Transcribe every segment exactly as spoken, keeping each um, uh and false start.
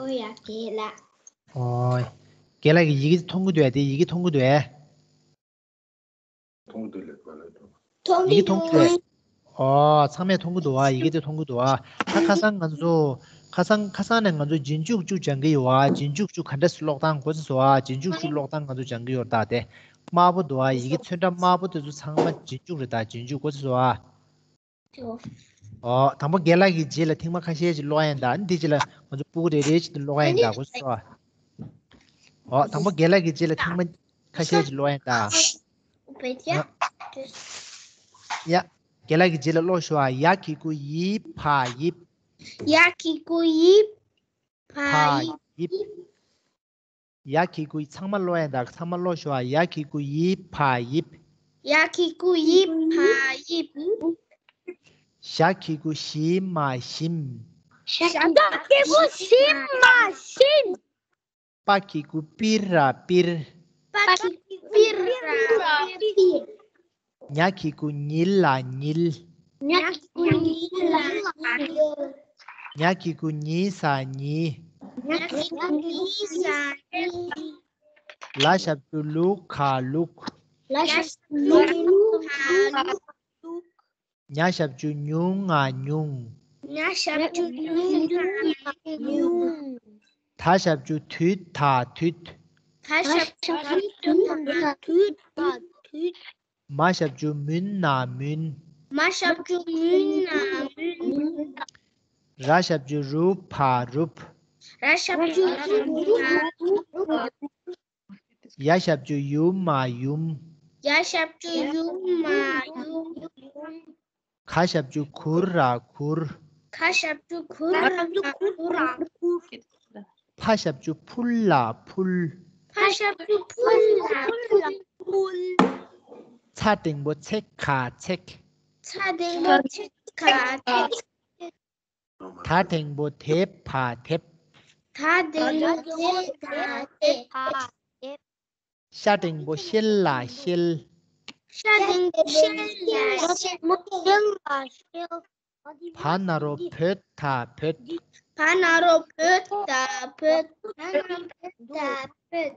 ཨོ་ཡ་དེ་ལ། ཨོ། རྒན་ལགས་ཀྱིས་ཡི་གེ་མཐོང་གི་འདུག་ཨ། དེ་ཡི་གེ་མཐོང་གི་འདུག་ཨ། མཐོང་གི་འདུག་ལེ་ག་ལེ་འགྲོ། མཐོང་ཡི་གེ་གི་མཐོང་གི་འདུག་འདུག་ཨ། ཨོ་ཚང་མས་མཐོང་གི་འདུག་ཨ། ཡི་གེ་དེ་མཐོང་གི་འདུག་ཨ། ད་ཁ་སང་ང་ཚོ་ཁ་སང་ཁ་སང་ནས་ང་ཚོ་རྗེས་འཇུག་བཅུ་སྦྱང་གི་ཡོད་ཨ། རྗེས་འཇུག་བཅུ་ག་འདྲ་སེ་ཀློག་སྟངས་གོ་ཚོད་སོང་ཨ། རྗེས་འཇུག་བཅུ་ཀློག་སྟངས་ང་ཚོ་སྦྱང་གི་ཡོད་ད། དེ་དམར་པོ་འདུག་ཨ། ཡི་གེ་ཚོན་ཁྲ་དམར་པོ་དེ་ཚོ་ཚང་མ་རྗེས་འཇུག་རེད་ད། རྗེས་འཇུག་གོ་ཚོད་སོང་ཨ། ཨོ། དང་པོ་རྒན་ལགས་ཀྱི་རྗེས་ལ་ཐེངས་མ་ཁ་ཤས་ཅིག་ཀློག་ཡ་ཡིན་ད། འདི་རྗེས་ལ་ང་ཚོ་སྤུ་གུ་རེ་རེ་ཅིག་ཀློག་ཡ་ཡིན་ད་གོ་སོ། ཨོ། དང་པོ་རྒན་ལགས་ཀྱི་རྗེས་ལ་ཐེངས་མ་ཁ་ཤས་ཅིག་ཀློག་ཡ་ཡིན་ད། ཡ། རྒན་ལགས་ཀྱི་རྗེས་ལ་ཀློག་ཤོག་ཨ། ཡ་གི་གུ་ཡི། བ་ཡིབ། ཡ་གི་གུ་ཡི། བ་བ་ཡིབ། ཡིབ། ཡ་གི་གུ་ཚང་མ་ཀློག་ཡ་ཡིན་ད། ཚང་མ་ཀློག་ཤོག་ཨ། ཡ་གི་གུ་ཡི། བ་ཡིབ། ཡ་གི་གུ་ཡི། བ་ཡིབ། ཞ་གི་གུ་ཞི། མ་ཞིམ། ཞ་གི་གུ་ཞིམ་མ་ཞིམ། པ་གི་གུ་པིར་ར་པིར། པ་གི་གུ་པིར་ར་པིར། ཉ་གི་གུ་ཉིལ་ལ་ཉིལ། ཉ་གི་གུ་ཉིལ་ལ་ཉིལ། ཉ་གི་གུ་ཉི་ས་ཉི། ཉ་གི་གུ་ཉི་ས་ཉི། ལ་ཞབས་ཀྱུ་ལུ་ག་ལུག། ལ་ཞབས་ཀྱུ་ལུ་ག་ལུག། ཉ་ཞབས་ཀྱུ་ཉུ་ང་ཉུང་། ཉ་ཞབས་ཀྱུ་ཉུ་ང་ཉུང་། ད་ཞབས་ཀྱུ་དུད་ད་དུད། ད་ཞབས་ཀྱུ་དུད་ད་དུད། མ་ཞབས་ཀྱུ་མུན་ན་མུན། མ་ཞབས་ཀྱུ་མུན་ན་མུན། ར་ཞབས་ཀྱུ་རུ་བ་རུབ། ར་ཞབས་ཀྱུ་རུ་བ་རུབ། ཡ་ཞབས་ཀྱུ་ཡུ་མ་ཡུམ། ཡ་ཞབས་ཀྱུ་ཡུ་མ་ཡུམ། ག་ཞབས་ཀྱུ་གུ་ར་གུར། ག་ཞབས་ཀྱུ་གུ་ར་གུར། ཕ་ཞབས་ཀྱུ་ཕུ་ལ་ཕུལ། ཕ་ཞབས་ཀྱུ་ཕུ་ལ་ཕུལ། ཚ་འགྲེང་བུ་ཚེ་ག་ཚེག། ཚ་འགྲེང་བུ་ཚེ་ག་ཚེག། ད་འགྲེང་བུ་དེ་བ་དེབ། ད་འགྲེང་བུ་དེ་བ་དེབ། ཤ་འགྲེང་བུ་ཤེལ་ལ་ཤེལ། ཤ་འགྲེང་བུ་ཤེལ་ལ་ཤེལ། བ་ན་རོ་བོད་ད་བོད། བ་ན་རོ་བོད་ད་བོད། བ་ན་རོ་བོད་ད་བོད།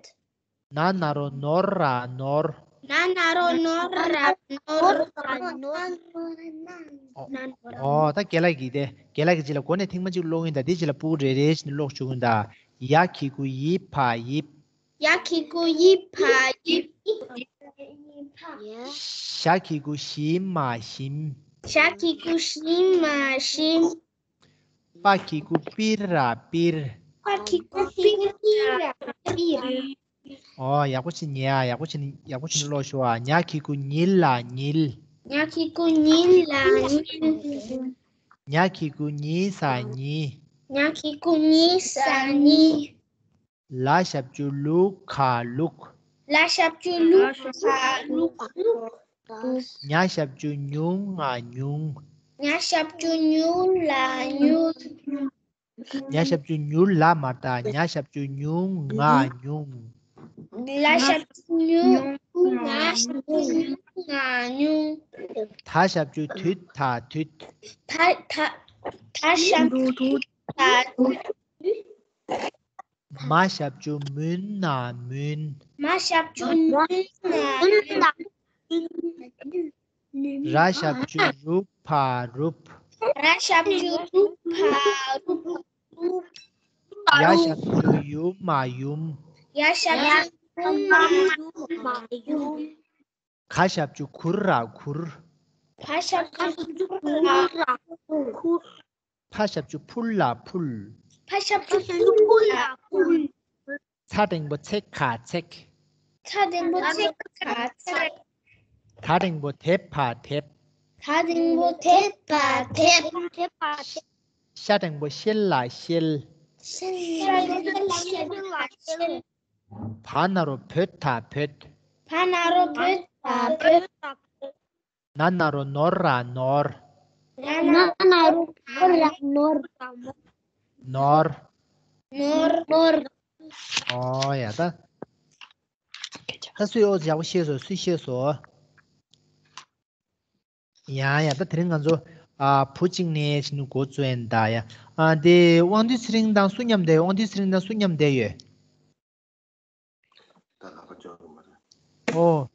ན་ན་རོ་ནོར་ར་ནོར། ན་ན་རོ་ནོར་ར་ནོར། ཨོ། ཨོ་ད་རྒན་ལགས་ཀྱིས་དེ་རྒན་ལགས་ཀྱིས་རྗེས་ལ་འགོ་ནས་ཐེངས་མ་གཅིག་ཀློག་གི་ཡིན་ད། དེ་རྗེས་ལ་སྤུ་གུ་རེ་རེ་བཞིན་ཀློག་བཅུག་གི་ཡིན་ད། ཡ་གི་གུ་ཡི་བ་ཡིབ། ཡ་གི་གུ་ཡི་བ་ཡིབ། ཞ་གི་གུ་ཞི་མ་ཞིམ། ཞ་གི་གུ་ཞི་མ་ཞིམ། པ་གི་གུ་པིར་ར་པིར། པ་གི་གུ་པིར་ར་པིར། ཨོ་ཡག་པོ་བྱས་ཉན་ཨ། ཡག་པོ་བྱས་ནས་ཡག་པོ་བྱས་ནས་ཀློག་ཤོག་ཨ། ཉ་གི་གུ་ཉིལ་ལ་ཉིལ། ཉ་གི་གུ་ཉིལ་ལ་ཉིལ། ཉ་གི་གུ་ཉི་ས་ཉི། ཉ་གི་གུ་ཉི་ས་ཉི། ལ་ཞབས་ཀྱུ་ལུ་ག་ལུག། ལ་ཞབས་ཀྱུ་ལུ་ག་ལུག། ཉ་ཞབས་ཀྱུ་ཉུ་ང་ཉུང་། ཉ་ཞབས་ཀྱུ་ཉུ་ལ་ཉུང་། ཉ་ཞབས་ཀྱུ་ཉུ་ལ་མ་རེད་ད། ཉ་ཞབས་ཀྱུ་ཉུ་ང་ཉུང་། ལ་ཞབས་ཀྱུ་ཉུ་ང་ཉུང་། ད་ཞབས་ཀྱུ་དུད་ད་དུད། ད་ད་ད་ཞབས་ཀྱུ་དུད་ད་དུད། མ་ཞབས་ཀྱུ་མུན་ན་མུན། མ་ཞབས་ཀྱུ་མུན་ན་མུན། ར་ཞབས་ཀྱུ་རུ་བ་རུབ། ར་ཞབས་ཀྱུ་རུ་བ་རུབ། ཡ་ཞབས་ཀྱུ་ཡུ་མ་ཡུམ། ཡ་ཞབས་ཀྱུ་ཡུ་མ་ཡུམ། ག་ཞབས་ཀྱུ་གུ་ར་གུར། ག་ཞབས་ཀྱུ་གུ་ར་གུར། ཕ་ཞབས་ཀྱུ་ཕུ་ལ་ཕུལ། ཕ་ཞབས་ཀྱུ་ཕུ་ལ་ཕུལ། ཚ་འགྲེང་བུ་ཚེ་ག་ཚེག། ཚ་འགྲེང་བུ་ཚེ་ག་ཚེག། ད་འགྲེང་བུ་དེ་བ་དེབ། ད་འགྲེང་བུ་དེ་བ་དེབ། ཤ་འགྲེང་བུ་ཤེལ་ལ་ཤེལ། ཤེལ་ལ་ཤེལ། བ་ན་རོ་བོད་ད་བོད། བ་ན་རོ་བོད་ད་བོད། ན་ན་རོ་ནོར་ར་ནོར། ན་ན་རོ་ནོར་ར་ནོར། ནོར། ནོར། ནོར། ཨོ་ཡ་ད། ད་སུས་ཨོ་ཙི་ཡག་པོ་ཤེས་སོང་། སུས་ཤེས་སོང་། ཡ་ཡ་ད་དེ་རིང་ང་ཚོ་ ཨ་བུ་གཅིག་ནས་བྱས་ནས་འགོ་བཙུགས་ཡིན་ད་ཡ། ཨ་དེ་དབང་འདུས་ཚེ་རིང་དང་སུ་མཉམ་བསྡད་ཡོད། དབང་འདུས་ཚེ་རིང་དང་སུ་མཉམ་བསྡད་ཡོད། ད་ལག་པ་འཇོག་གི་མ་རེད། ཨོ།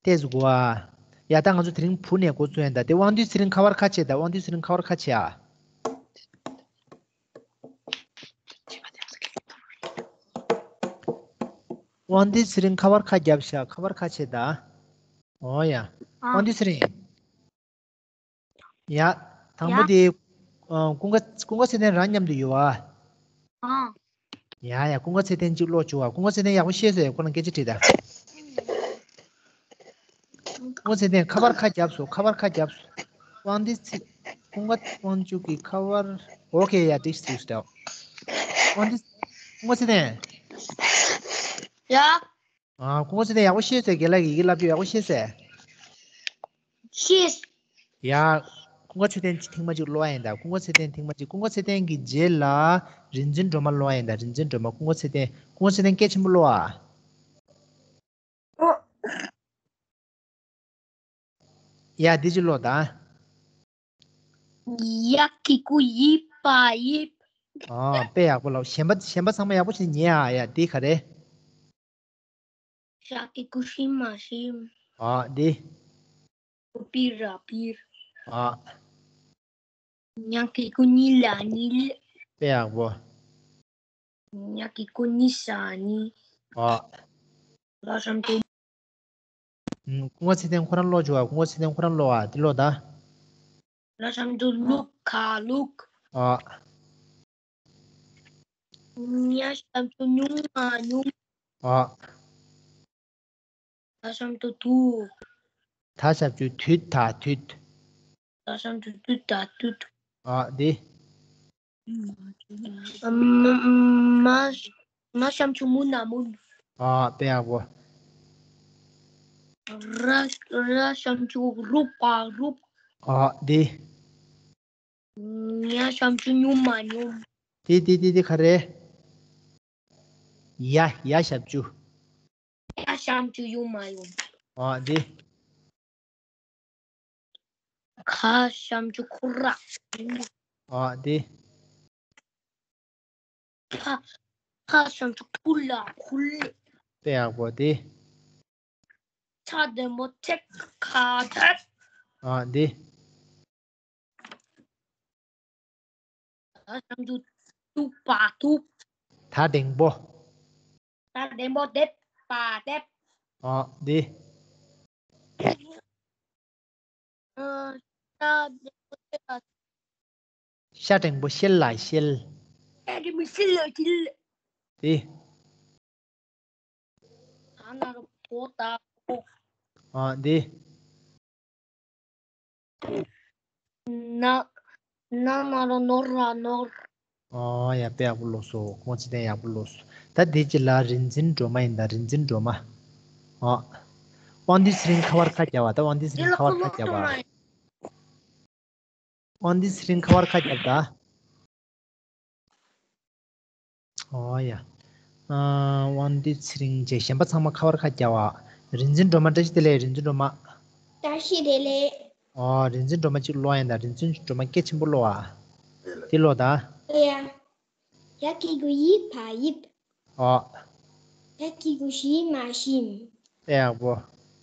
ཏེ་ཟུག་གོ་ཨ། ཡ་ད་ང་ཚོ་དེ་རིང་བུ་ནས་འགོ་བཙུགས་ཡིན་ད། དེ་དབང་འདུས་ཚེ་རིང་ཁ་པར་ཁ་ཕྱེ་ད། དབང་འདུས་ཚེ་རིང་ཁ་པར་ཁ་ཕྱེ་ཨ། དབང་འདུས་ཚེ་རིང་ཁ་པར་ཁ་རྒྱབ་ཤག་ཁ་པར་ཁ་ཕྱེ་ད། ཨོ་ཡ། ཨ། དབང་འདུས་ཚེ་རིང་། ཡ། དང་པོ་ཡ། དེ། ཨ། ཀུན་དགའ་ཀུན་དགའ་ཚེ་བརྟན་རང་མཉམ་དུ་ཡོད་བ། ཨ། ཡ་ཡ། ཀུན་དགའ་ཚེ་བརྟན་གཅིག་ཀློག་བཅུག་བ། ཀུན་དགའ་ཚེ་བརྟན་ཡག་པོ་ཤེས་སོང་ཡ། ཁོ་རང་སྐད་ཆ་དྲིས་ད། ཀུན་དགའ་ཚེ་བརྟན་ཁ་པར་ཁ་རྒྱབ་སོང་། ཁ་པར་ཁ་རྒྱབ་སོང་། དབང་འདུས་ཚེ། ཀུན་དགའ་དབང་ཕྱུག་གི་ཁ་པར། ཨོ་ཁེ་ཡ། དྲིས་དྲིས་ད། དབང་འདུས། ཀུན་དགའ་ཚེ་བརྟན། ཡ། ཨ། ཀུན་དགའ་ཚེ་བརྟན་ཡག་པོ་ཤེས་སོང་། རྒན་ལགས་ཀྱིས་ཡི་གེ་བསླབ་རྒྱུ་ཡག་པོ་ཤེས་སོང་། ཤེས། ཡ། ཀུན་དགའ་ཚེ་བརྟན་ཐེངས་མ་གཅིག་ཀློག་ཡ་ཡིན་ད། ཀུན་དགའ་ཚེ་བརྟན་ཐེངས་མ་གཅིག་ཀུན་དགའ་ཚེ་བརྟན་གྱི་རྗེས་ལ་རིག་འཛིན་སྒྲོལ་མ་ཀློག་ཡ་ཡིན་ད། རིག་འཛིན་སྒྲོལ་མ། ཀུན་དགའ་ཚེ་བརྟན། ཀུན་དགའ་ཚེ་བརྟན་སྐད་ཆེན་པོ་ཀློག་ཨ། ཨོ། ཡ་འདི་གཅིག་ཀློག་ད། ཡ་གི་གུ་ཡི་བ་ཡིབ། ཨ། དཔེ་ཡག་པོ་ལབ། གཞན་པ་གཞན་པ་ཚང་མ་ཡག་པོ་བྱས་ཉན་ཨ། ཡ་འདི་ག་རེ། ཞ་གི་གུ་ཞི་མ་ཞིམ། ཨ་འདི། གུ་པི་ར་པིར། ཨ། ཉ་གི་གུ་ཉི་ལ་ཉིལ། དཔེ་ཡག་པོ། ཉ་གི་གུ་ཉི་ས་ཉི། ཨ། ལ་ཞབས་ཀྱུ། ཀུན་དགའ་ཚེ་བརྟན་ཁོ་རང་ཀློག་བཅུག་ཨ། ཀུན་དགའ་ཚེ་བརྟན་ཁོ་རང་ཀློག་ཨ། འདི་ཀློག་ད། ལ་ཞབས་ཀྱུ་ལུ་ག་ལུག། ཨ། ཉ་ཞབས་ཀྱུ་ཉུ་ང་ཉུང་། ཨ། ད་ཞབས་ཀྱུ་དུ། ད་ཞབས་ཀྱུ་དུ་ད་དུད། ད་ཞབས་ཀྱུ་དུ་ད་དུད། ཨ་འདི། མ་མ་ཞབས་ཀྱུ་མུ་ན་མུན། ཨ་དཔེ་ཡག་པོ། ར་ར་ཞབས་ཀྱུ་རུ་བ་རུབ། ཨ་འདི། ཉ་ཞབས་ཀྱུ་ཉུ་མ་ཉུམ། དེ་དེ་དེ་དེ་ག་རེ། ཡ་ཡ་ཞབས་ཀྱུ། ཡ་ཞབས་ཀྱུ་ཡུ་མ་ཡུམ། ཨ་དེ། ཁ་ཞབས་ཀྱུ་ཁུ་ར། ཨ་དེ། ཕ་ཕ་ཞབས་ཀྱུ་ཕུ་ལ་ཕུལ། དཔེ་ཡག་པོ་དེ། ཚ་དེ་མོ་ཚེག་ཁ་ཐེག། ཨ་འདི། ད་ཞབས་ཀྱུ་ཐུ་པ་ཐུབ། ད་འགྲེང་པོ། ད་འགྲེང་པོ་དེབ་པ་དེབ། ཨ་འདི། ཨ་ད་འགྲེང་པོ་དེབ་པ། ཤ་འགྲེང་པོ་ཤེལ་ལ་ཤེལ། ཤ་འགྲེང་པོ་ཤེལ་ལ་ཤེལ། དེ། ད་ན་རོ་པོ་ད་པོ། ཨ་འདི། ན་ན་ན་རོ་ནོར་ར་ནོར། ཨ་ཡ་དཔེ་ཡག་པོ་ཀློག་སོང་། ཁོང་ཚེ་བརྟན་ཡག་པོ་ཀློག་སོང་། ད་དེ་རྗེས་ལ་རིག་འཛིན་སྒྲོལ་མ་ཡིན་ད། རིག་འཛིན་སྒྲོལ་མ། ཨ། དབང་འདུས་ཚེ་རིང་ཁ་པར་ཁ་རྒྱབ་པ། ད་དབང་འདུས་ཚེ་རིང་ཁ་པར་ཁ་རྒྱབ་པ། དབང་འདུས་ཚེ་རིང་ཁ་པར་ཁ་རྒྱབ་ད། ཨོ་ཡ། ཨ། དབང་འདུས་ཚེ་རིང་བཅས་གཞན་པ་ཚང་མ་ཁ་པར་ཁ་རྒྱབ་པ། རིག་འཛིན་སྒྲོལ་མ། བཀྲ་ཤིས་བདེ་ལེགས་རིག་འཛིན་སྒྲོལ་མ། བཀྲ་ཤིས་བདེ་ལེགས། ཨོ་རིག་འཛིན་སྒྲོལ་མ་གཅིག་ཀློག་ཡིན་ད། རིག་འཛིན་སྒྲོལ་མ་སྐད་ཆེན་པོ་ཀློག་ཨ། འདི་ཀློག་ད། ཨོ་ཡ། ཡ་གི་གུ་ཡི་བ་ཡིབ། ཨོ། ད་གི་གུ་ཞི་མ་ཞིམ། དཔེ་ཡག་པོ།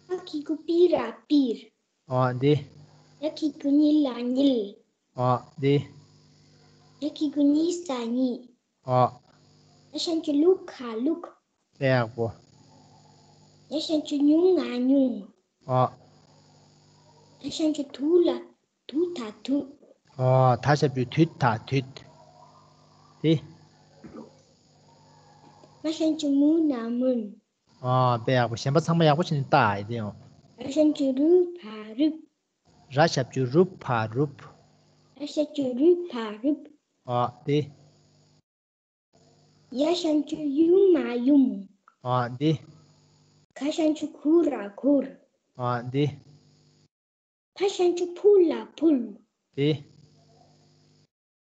ད་གི་གུ་པི་ར་པིར། ཨོ་འདི། ཡ་གི་གུ་ཉི་ལ་ཉིལ། ཨོ་འདི། ཡ་གི་གུ་ཉི་ས་ཉི། ཨོ། ད་ཞབས་ཀྱུ་ལུ་ག་ལུག། དཔེ་ཡག་པོ། ཡ་ཞབས་ཀྱུ་ཉུ་ང་ཉུང་། ཨོ། ད་ཞབས་ཀྱུ་དུ་ལ་དུ་ད་དུད། ཨོ། ད་ཞབས་ཀྱུ་དུ་ད་དུད། དེ། མ་ཞབས་ཀྱུ་མུ་ན་མུན། ཨོ། དཔེ་ཡག་པོ། གཞན་པ་ཚང་མ་ཡག་པོ་བྱས་ནས་ལྟ་ཨ་ཡེ་དེ་ཡང་། ར་ཞབས་ཀྱུ་རུ་བ་རུབ། ར་ཞབས་ཀྱུ་རུ་བ་རུབ། ར་ཞབས་ཀྱུ་རུ་བ་རུབ། ཨོ་དེ། ཡ་ཞབས་ཀྱུ་ཡུ་མ་ཡུམ། ཨོ་འདི། ག་ཞབས་ཀྱུ་གུ་ར་གུར། ཨོ་འདི། ཕ་ཞབས་ཀྱུ་ཕུ་ལ་ཕུལ། འདི།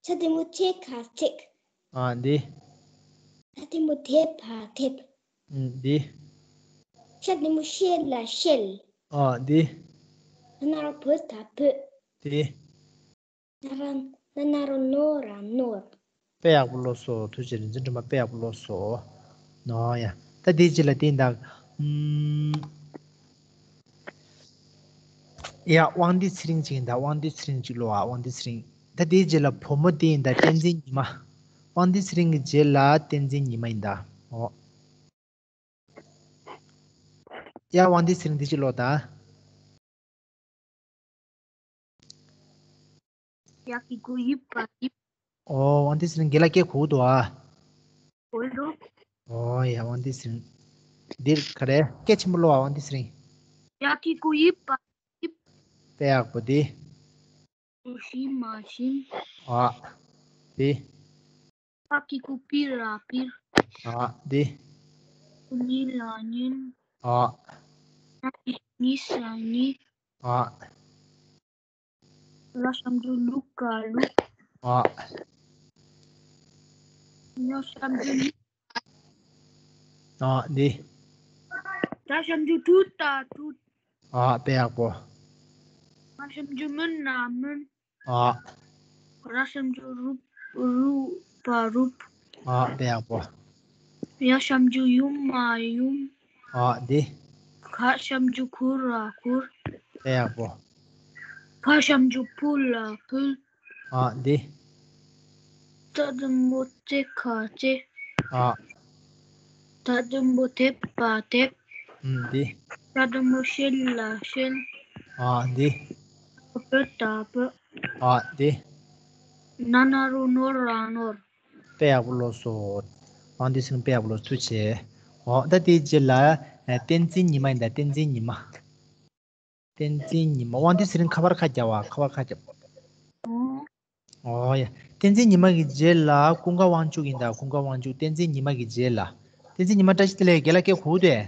ཚ་དེ་མོ་ཚེ་ཁ་ཚེག། ཨོ་འདི། ད་དེ་མོ་དེ་ཕ་དེབ། ཨུམ་འདི། ཤ་དེ་མོ་ཤེ་ལ་ཤེལ། ཨོ་འདི། ན་ན་རོ་བུ་ད་བུད། དེ། ན་ར་ན་ན་རོ་ནོ་ར་ནོར། དཔེ་ཡག་པོ་ཀློག་སོང་། ཐུགས་རྗེ་ཆེ། རིག་འཛིན་སྒྲོལ་མ་དཔེ་ཡག་པོ་ཀློག་སོང་། ནོ་ཡ། ད་དེའི་རྗེས་ལ་དེ་ཡིན་ད། ཨུམ། ཡ། དབང་འདུས་ཚེ་རིང་ཅིག་ཡིན་ད། དབང་འདུས་ཚེ་རིང་ཅིག་ཀློག་ཨ། དབང་འདུས་ཚེ་རིང་། ད་དེའི་རྗེས་ལ་བུ་མོ་དེ་ཡིན་ད། བསྟན་འཛིན་ཉི་མ། དབང་འདུས་ཚེ་རིང་གི་རྗེས་ལ་བསྟན་འཛིན་ཉི་མ་ཡིན་ད། འོ། ཡ། དབང་འདུས་ཚེ་རིང་དེ་ཅིག་ཀློག་ད། ཡ་གི་གུ་ཡི་བ་ཡིབ། ཨོ། དབང་འདུས་ཚེ་རིང་རྒན་ལགས་སྐད་གོ་གི་འདུག་ཨ། གོ་གི་འདུག་ཨོ་ཡ། དབང་འདུས་ཚེ་རིང་། འདིར་ག་རེ། སྐད་ཆེན་པོ་ཀློག་ཨ། དབང་འདུས་ཚེ་རིང་། ཡ་གི་གུ་ཡི་བ་ཡིབ། དཔེ་ཡག་པོ་འདི། གུ་ཤི་མ་ཤིམ། ཨ། འདི། པ་གི་གུ་པི་ར་པིར། ཨ། འདི། གུ་ཉི་ལ་ཉིལ། ཨ། ཉ་གི་གུ་ཉི་ས་ཉི། ཨ། ལ་ཞབས་ཀྱུ་ལུ་ག་ལུག་ཨ། ཉ་ཞབས་ཀྱུ་ཉི། ཨ། འདི། ད་ཞབས་ཀྱུ་དུ་ད་དུད། ཨ། དཔེ་ཡག་པོ། མ་ཞབས་ཀྱུ་མུ་ན་མུལ། ཨ། ར་ཞབས་ཀྱུ་རུ་རུ་བ་རུབ། ཨ། དཔེ་ཡག་པོ། ཡ་ཞབས་ཀྱུ་ཡུ་མ་ཡུམ། ཨ། འདི། ག་ཞབས་ཀྱུ་གུ་ར་གུར། དཔེ་ཡག་པོ། ཕ་ཞབས་ཀྱུ་ཕུ་ལ་ཕུལ། ཨ། འདི། ཙ་འགྲེང་བུ་ཙེ་ག་ཙེག་ཨ། ད་འགྲེང་བུ་དེ་བ་དེབ། ཨུམ། འདི། ད་འགྲེང་བུ་ཤེ་ལ་ཤེལ། ཨ། འདི། བོ་ད་བོད། ཨ། འདི། ན་ན་རོ་ནོ་ར་ནོར། དཔེ་ཡག་པོ་ཀློག་སོང་། དབང་འདུས་ཚེ་རིང་དཔེ་ཡག་པོ་ཀློག་སོང་། ཐུགས་རྗེ་ཆེ། འོ། ད་དེའི་རྗེས་ལ་ཨ་བསྟན་འཛིན་ཉི་མ་ཡིན་ད། བསྟན་འཛིན་ཉི་མ། བསྟན་འཛིན་ཉི་མ། དབང་འདུས་ཚེ་རིང་ཁ་པར་ཁ་རྒྱབ་ཨ། ཁ་པར་ཁ་རྒྱབ། ཨོ་ཡ། བསྟན་འཛིན་ཉི་མ་གི་རྗེས་ལ་ཀུན་དགའ་དབང་ཕྱུག་ཡིན་ད། ཀུན་དགའ་དབང་ཕྱུག་བསྟན་འཛིན་ཉི་མ་གི་རྗེས་ལ། བསྟན་འཛིན་ཉི་མ་བཀྲ་ཤིས་བདེ་ལེགས། རྒན་ལགས་སྐད་གོ་གི་འདུག་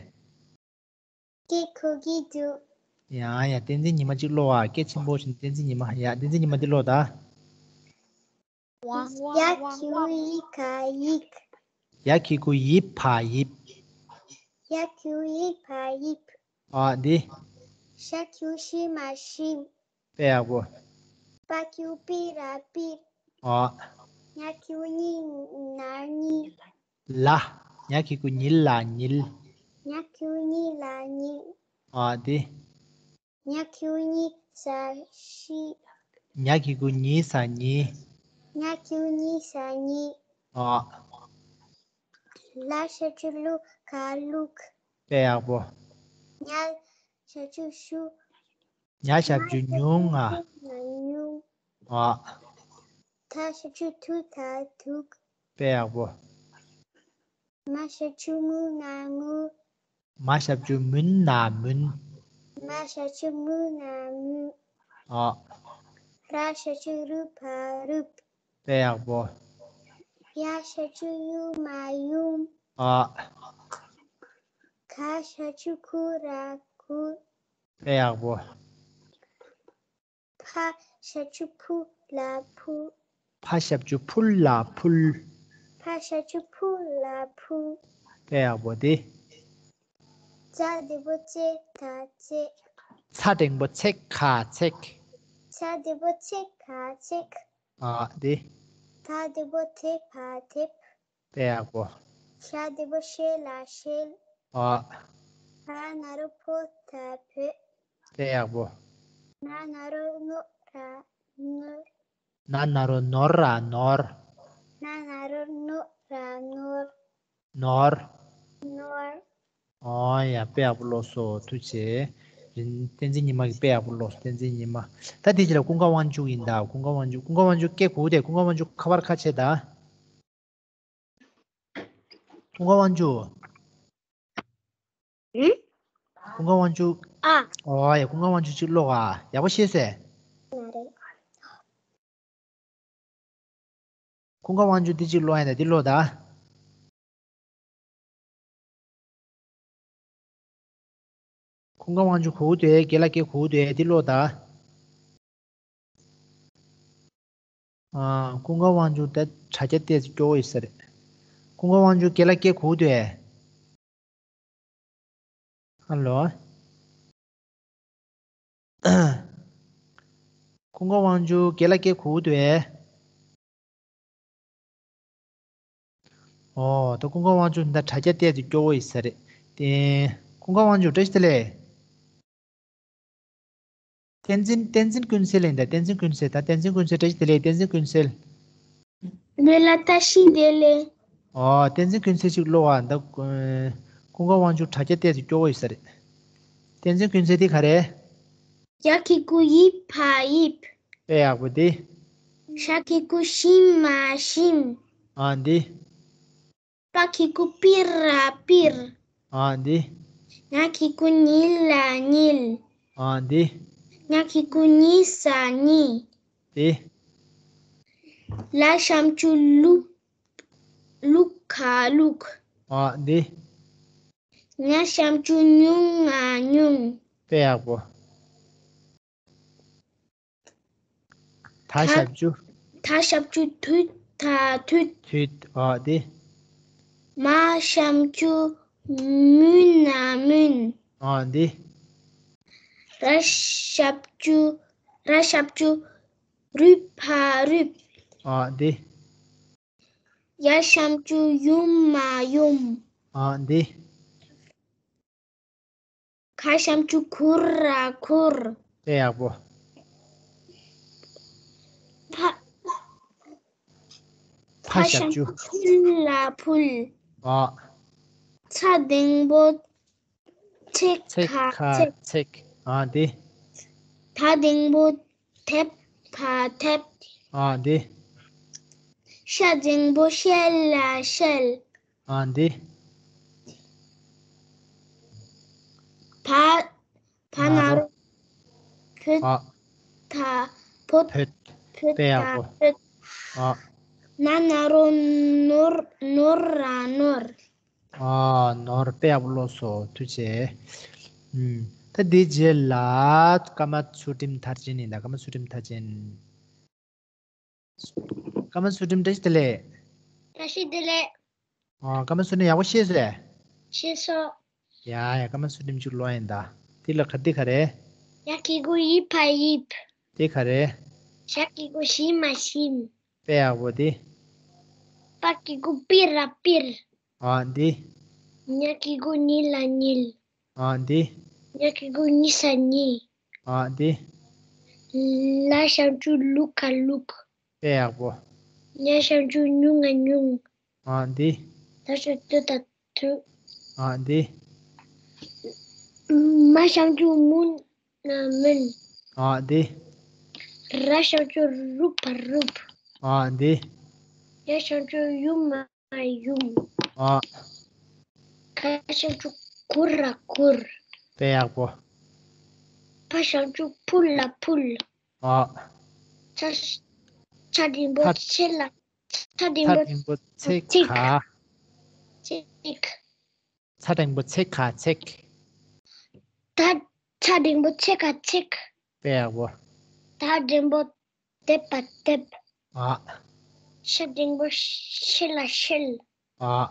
སྐད་གོ་གི་འདུག་ཡ་ཡ། བསྟན་འཛིན་ཉི་མ་གཅིག་ཀློག་ཨ། སྐད་ཆེན་པོ་བྱས་ནས་བསྟན་འཛིན་ཉི་མ། ཡ། བསྟན་འཛིན་ཉི་མ་འདི་ཀློག་ད། ཡ་གི་གུ་ཡི་ག་ཡིག་ཡ་གི་གུ་ཡི་བ་ཡིབ། ཡ་གི་གུ་ཡི་བ་ཡིབ། ཨ། འདི། ཞ་གི་གུ་ཤི་མ་ཤིམ། དཔེ་ཡག་པོ། པ་གི་གུ་པི་ར་པིར། ཨ། ཉ་གི་གུ་ཉི་ན་ཉིལ། ལ། ཉ་གི་གུ་ཉི་ལ་ཉིལ། ཉ་གི་གུ་ཉི་ལ་ཉིལ། ཨ། འདི། ཉ་གི་གུ་ཉི་ས་ཤི། ཉ་གི་གུ་ཉི་ས་ཉི། ཉ་གི་གུ་ཉི་ས་ཉི། ཨ། ལ་ཞབས་ཀྱུ་ལུ་ག་ལུག་དཔེ་ཡག་པོ། ཉ་ཞབས་ཀྱུ་ཞུ། ཉ་ཞབས་ཀྱུ་ཉུ་ང་ཉུང་། ཨ། ད་ཞབས་ཀྱུ་དུ་ད་དུག་དཔེ་ཡག་པོ། མ་ཞབས་ཀྱུ་མུ་ན་མུ། མ་ཞབས་ཀྱུ་མུན་ན་མུན། མ་ཞབས་ཀྱུ་མུ་ན་མུ། ཨ། ར་ཞབས་ཀྱུ་རུ་བ་རུབ། དཔེ་ཡག་པོ། ཡ་ཞབས་ཀྱུ་ཡུ་མ་ཡུམ། ཨ། ག་ཞབས་ཀྱུ་གུ་ར་གུར། དཔེ་ཡག་པོ། ཕ་ཞབས་ཀྱུ་ཕུ་ལ་ཕུལ། ཕ་ཞབས་ཀྱུ་ཕུ་ལ་ཕུལ། ཕ་ཞབས་ཀྱུ་ཕུ་ལ་ཕུལ། དཔེ་ཡག་པོ་དེ། ཙ་འགྲེང་བུ་ཙེ་ག་ཙེག་ཚ་འགྲེང་བུ་ཚེ་ག་ཚེགས། ཚ་འགྲེང་བུ་ཚེ་ག་ཚེགས། ཨ། དེ། ད་འགྲེང་བུ་དེ་བ་དེབ། དཔེ་ཡག་པོ། ཤ་འགྲེང་བུ་ཤེ་ལ་ཤེལ། ཨ། བ་ན་རོ་བོ་ད་བོད། དཔེ་ཡག་པོ། ན་ན་རོ་ནོ་ར་ནོར། ན་ན་རོ་ནོ་ར་ནོར། ན་ན་རོ་ནོ་ར་ནོར། ནོར། ནོར། ཨོ་ཡ། དཔེ་ཡག་པོ་ཀློག་སོང་། ཐུགས་རྗེ་ཆེ། བསྟན་འཛིན་ཉི་མ་གིས་དཔེ་ཡག་པོ་ཀློག་སོང་། བསྟན་འཛིན་ཉི་མ། ད་དེ་རྗེས་ལ་ཀུན་དགའ་དབང་ཕྱུག་ཡིན་ད། ཀུན་དགའ་དབང་ཕྱུག་ཀུན་དགའ་དབང་ཕྱུག་སྐད་གོ་དེ། ཀུན་དགའ་དབང་ཕྱུག་ཁ་པར་ཁ་ཕྱེ་ད། ཀུན་དགའ་དབང་ཕྱུག་ཨུ། ཀུན་དགའ་དབང་ཕྱུག་ཨ། ཨོ་ཡ། ཀུན་དགའ་དབང་ཕྱུག་ཅིག་ཀློག་ཨ། ཡག་པོ་ཤེས་སོང་། ང་རེད། ཀུན་དགའ་དབང་ཕྱུག་འདི་གཅིག་ཀློག་ཡ་ད། འདི་ཀློག་ད། ཀུན་དགའ་དབང་ཕྱུག་གོ་གི་འདུག་གས། རྒན་ལགས་སྐད་གོ་གི་འདུག་གས། འདི་ཀློག་ད། ཨ། ཀུན་དགའ་དབང་ཕྱུག་ད་དྲ་རྒྱ་ཏོག་ཙམ་སྐྱོ་བོ་ཡོད་ས་རེད། ཀུན་དགའ་དབང་ཕྱུག་རྒན་ལགས་སྐད་གོ་གི་འདུག་གས། ཧ་ལོ། ཀུན་དགའ་དབང་ཕྱུག་རྒན་ལགས་སྐད་གོ་གི་འདུག་གས། ཨོ། ད་ཀུན་དགའ་དབང་ཕྱུག་ད་དྲ་རྒྱ་བལྟས་ཏེ་སྐྱོ་བོ་ཡིན་ས་རེད་དེ། ཀུན་དགའ་དབང་ཕྱུག་བཀྲ་ཤིས་བདེ་ལེགས། བསྟན་འཛིན། བསྟན་འཛིན་ཀུན་གསལ་ཡིན་ད། བསྟན་འཛིན་ཀུན་གསལ། ད་བསྟན་འཛིན་ཀུན་གསལ། བཀྲ་ཤིས་བདེ་ལེགས། བསྟན་འཛིན་ཀུན་གསལ། བདེ་ལེགས། བཀྲ་ཤིས་བདེ་ལེགས། ཨོ། བསྟན་འཛིན་ཀུན་གསལ་ཅིག་ཀློག་ཨ། ད་ཀུན་དགའ་དབང་ཕྱུག་དྲ་རྒྱ་བལྟས་ཏེ་སྐྱོ་བོ་ཡོད་ས་རེད། བསྟན་འཛིན་ཀུན་གསལ་དེ་ག་རེ། ཡ་གི་གུ་ཡི་བ་ཡིབ། དཔེ་ཡག་པོ་དེ། ཞ་གི་གུ་ཞི་མ་ཞིམ། ཨ་འདི། པ་གི་གུ་པི་ར་པིར། ཨ་འདི། ཉ་གི་གུ་ཉི་ལ་ཉིལ། ཨ་འདི། ཉ་གི་གུ་ཉི་ས་ཉི། དེ། ལ་ཞབས་ཀྱུ་ལུ། ལུ་ག་ལུག། ཨ་འདི། ཉ་ཞབས་ཀྱུ་ཉུ་ང་ཉུང་། དཔེ་ཡག་པོ། ད་ཞབས་ཀྱུ། ད་ཞབས་ཀྱུ་དུ་ད་དུད། དུད། ཨ་འདི། མ་ཞབས་ཀྱུ་མུ་ན་མུན། ཨ་འདི། ར་ཞབས་ཀྱུ། ར་ཞབས་ཀྱུ་རུ་བ་རུབ། ཨ་འདི། ཡ་ཞབས་ཀྱུ་ཡུ་མ་ཡུམ། ཨ་འདི། ག་ཞབས་ཀྱུ་གུ་ར་གུར། དཔེ་ཡག་པོ། ཕ། ཕ་ཕ་ཞབས་ཞབས་ཀྱུ། ཀྱུ་ཕུ་ལ་ཕུལ། ཨ། ཚ་འགྲེང་བུ་ཚེ་ཚེ་ག་ག་ཚེག། ཚེག། ཨ་འདི། ད་འགྲེང་བུ་དེ་བ་དེབ། ཨ་འདི། ཤ་འགྲེང་བུ་ཤེ་ལ་ཤེལ། ཨ་འདི། བ། བ་ན་ན་རོ། རོ། བོ། ཨ། ད། བོ། བོད། བོ། དཔེ་ཡག་པོ། ད་བོད། ཨ། ན་ན་རོ་ནོར། ནོ་ར་ནོར། ཨ། ནོར། དཔེ་ཡག་པོ་ཀློག་སོང་། ཐུགས་རྗེ་ཆེ། ཨུམ། ད་འདི་རྗེས་ལ་སྐར་མ་ཚུལ་ཁྲིམས་མཐར་ཕྱིན་ཡིན་ད། སྐར་མ་ཚུལ་ཁྲིམས་མཐར་ཕྱིན། སྐར་མ་ཚུལ་ཁྲིམས་བཀྲ་ཤིས་བདེ་ལེགས། བཀྲ་ཤིས་བདེ་ལེགས། ཨ། སྐར་མ་ཚུལ་ཁྲིམས་ཡག་པོ་ཤེས་སོང་ངས། ཤེས་སོང་། ཡ་ཡ། སྐར་མ་ཚུལ་ཁྲིམས་ཅིག་ཀློག་ཡིན་ད། དེ་ལ་ག་དེ་ག་རེ། ཡ་གི་གུ་ཡི་བ་ཡིབ། དེ་ག་རེ། ཞ་གི་གུ་ཞི་མ་ཞིམ། དཔེ་ཡག་པོ་དེ། པ་གི་གུ་པི་ར་པིར། ཨ་འདི། ཉ་གི་གུ་ཉི་ལ་ཉིལ། ཨ་འདི། ཉ་གི་གུ་ཉི་ས་ཉི། ཨ་འདི། ལ་ཞབས་ཀྱུ་ལུ་ག་ལུག། དཔེ་ཡག་པོ། ཉ་ཞབས་ཀྱུ་ཉུ་ང་ཉུང་། ཨ་འདི། ད་ཞབས་ཀྱུ་དུ་ད་དུད། ཨ་འདི། མ་ཞབས་ཀྱུ་མུ་ན་མུན། ཨ་འདི། ར་ཞབས་ཀྱུ་རུ་བ་རུབ། ཨ་འདི། ཡ་ཞབས་ཀྱུ་ཡུ་མ་ཡུམ། ཨ། ག་ཞབས་ཀྱུ་གུ་ར་གུར། དཔེ་ཡག་པོ། ཕ་ཞབས་ཀྱུ་ཕུ་ལ་ཕུལ། ཨ། ཚ། ཚ་འགྲེང་བུ་ཚ། ཚེ་ལ། ཚ་འགྲེང་བུ། ཚ་འགྲེང་བུ་ཚེ་ཚེག་ག། ཚེག། ཚ་འགྲེང་བུ་ཚེ་ག་ཚེག། ད། ཚ་འགྲེང་བུ་ཚེ་ག་ཚེག། དཔེ་ཡག་པོ། ད་འགྲེང་བུ་དེ་བ་དེབ། ཨ། ཤ་འགྲེང་བུ་ཤེ་ལ་ཤེལ། ཨ།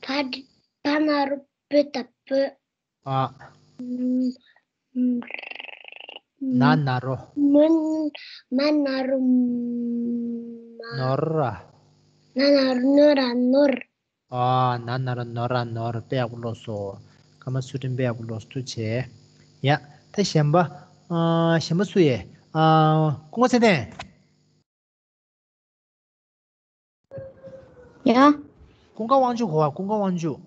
བ། བ་ན་རོ་བོ་ད་བོད། ཨ། ན་ན་རོ། མ་ན་རོ་མ། ནོར་ར། ན་ན་རོ་ནོ་ར་ནོར། ཨ། ན་ན་རོ་ནོ་ར་ནོར། དཔེ་ཡག་པོ་ཀློག་སོང་། སྐར་མ་ཚུལ་ཁྲིམས་དཔེ་ཡག་པོ་ཀློག་སོང་། ཐུགས་རྗེ་ཆེ། ཡ། ད་གཞན་པ། ཨ། གཞན་པ་སུ་ཡོད། ཨ། སྐུ་ངོ་ཚེ་བརྟན། ཡ། ཀུན་དགའ་དབང་ཕྱུག་གོ་བ། ཀུན་དགའ་དབང་ཕྱུག།